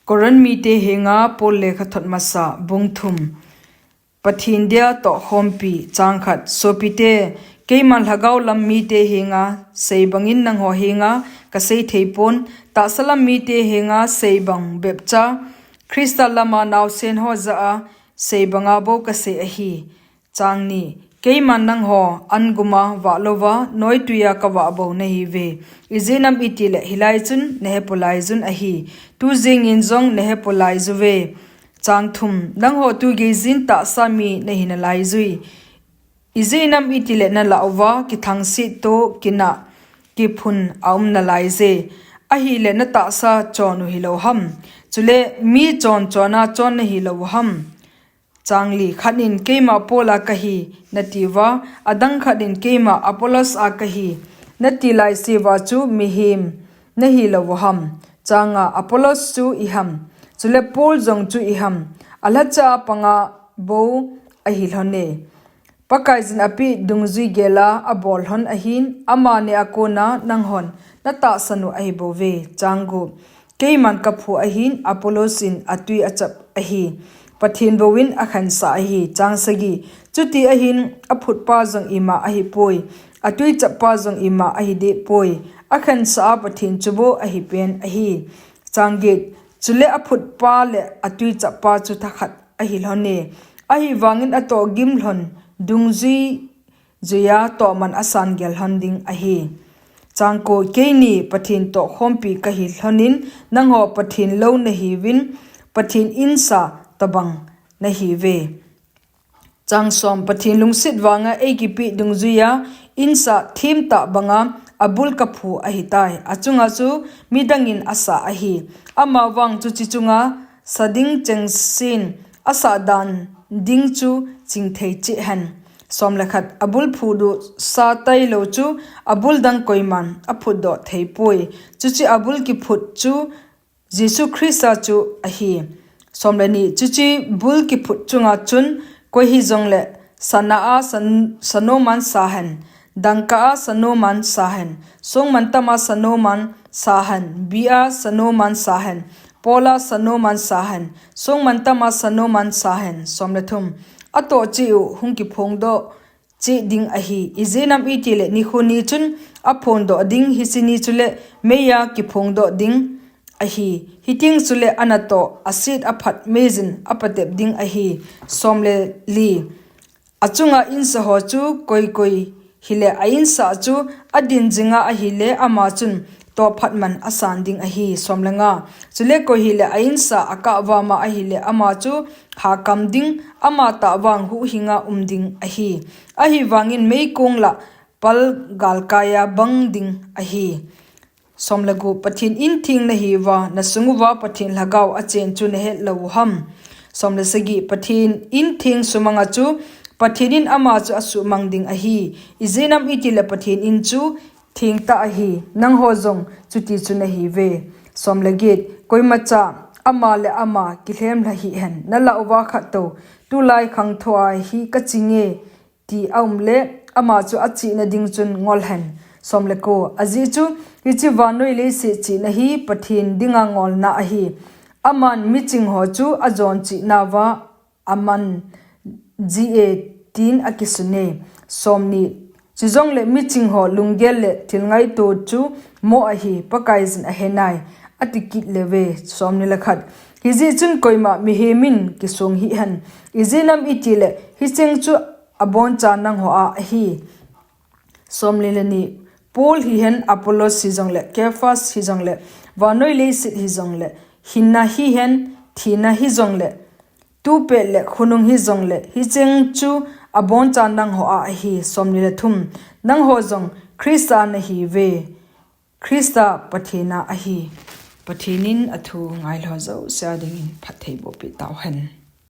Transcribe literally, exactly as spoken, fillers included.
Korin mite henga Paul lekhathot masa, bung thum. Pathen dia tohkhompi. Chang khat. Sopite, keiman lhagao lam mite henga sei bangin nangho henga kasei theipon, tahsa lam mite henga sei bang bepcha, Christa lama naosen ho jah a sei banga bou kasei ahi. Chang ni. Keiman nangho an guma vah louva noituiya kavah bou nahiuve. Ijeh inem itile hilai chun nahepolai jun ahi. Tujingin jong nahepolai juve. Chang thum. Nangho tugeijin tahsa mi nahi nalaijui. Ijeh inem itile nalah uva kithangset toh kinah kiphun aum nalaije. Ahile natahsa chon u hilou ham? Chule mi chon chona chon nahilou ham? Chang li. Khat in keima Paul a kahi natiuva, adang khat in keima Apollos a kahi nati laiseuva chu mihem nahilou ham? Chang nga. Apollos chu iham? Chule Paul jong chu iham? Alhacha panga bou ahi lhone. Pakaiyin apeh dungjui gela abol lhon ahin, amani akona nanghon natahsan u ahibouve. Chang gup. Keiman kaphu ahin, Apollos in atui achap ahi. Pathen bouvin akhensah ahi. Chang sagi. Chuti ahin aphutpa jong ima ahipoi, atui chappa jong ima ahidehpoi. Akhensah a Pathen chu bou ahipen ahi. Chang get. Chule aphutpa le atui chappa chu thakhat ahi lhone. Ahivangin atohgim lhon dungjui juiya tohman asan gel lhon ding ahi. Chang ko. Keini Pathen tohkhompi kahi lhonin, nangho Pathen lou nahiuvin, Pathen insa tobang nahiuve. Chang som. Pathen lungset vanga eikipeh dungjuiya insa themtah banga abul kaphu ahitai. Achunga chu midangin asah ahi. Amavang chuche chunga sa ding chengsen asah dan ding chu chingthei cheh hen. Som le khat. Abul phudoh sa tailou chu abul dang koiman aphutdoh theipoi. Chuche abul kiphut chu Jesu Christa chu ahi. Som le ni. Chuche bul kiphut chunga chun koi hijongle sana a san-, sanoman sahen, dangka a sanoman sahen, songmantama sanoman sahen, bi a sanoman sahen, pol a sanoman sahen, songmantama sanoman sahen. Som le thum. Atoh cheh u hung kiphongdoh cheh ding ahi. Ijeh inem itile nikho ni chun aphondoh ding, hiche ni chule meiya kiphongdoh ding ahi. Hiteng chule anatoh aset aphat meiyin apatep ding ahi. Som le li. Achunga insa ho chu koi koi hile a insa chu adin jinga ahile ama chun tohphat man asan ding ahi. Som le nga. Chule koi hile a insa akah vama ahile ama chu hakam ding, ama tah vang huhhinga um ding ahi. Ahivangin meikong lah pal galkaiya bang ding ahi. Som le gup. Pathen in theng nahiuva, nasung uva Pathen lhagao achen chu nahet lou u ham? Som le sagi. Pathen in theng sumanga chu Pathen in ama chu asuhmang ding ahi. Ijeh inem itile Pathen in chu thengtah ahi. Nangho jong chuti chu nahiuve. Som le get. Koimacha ama le ama kilhem lha hih hen. Nalah uva khat tou, tulai khangthou a hi kachinge ti aumle, ama chu achihna ding chun ngol hen. Som le ko. Ajeh chu hiche vannoi leiset chihna hi Pathen dinga ngolna ahi. Aman miching ho chu ajon chihna uva aman jie tin akisune. Som ni. Chujongle miching ho lunggel le thil ngaito chu mo ahi, Pakaiyin ahenai, ati kit leuve. Som ni le khat. Hijeh chun koima mihem in kisong hih hen. Ijeh inem itile hicheng chu abonchan nangho a ahi. Som ni le ni. Paul hihen, Apollos hijongle, Cephas hijongle, vannoi leiset hijongle, hinna hihen, thina hijongle, tupet le khonung hijongle, hicheng chu abonchan nangho a ahi. Som ni le thum. Nangho jong Christa nahiuve. Christa Pathen a ahi. Pathen in athu ngailha jousea dingin phattheiboh peh tauhen.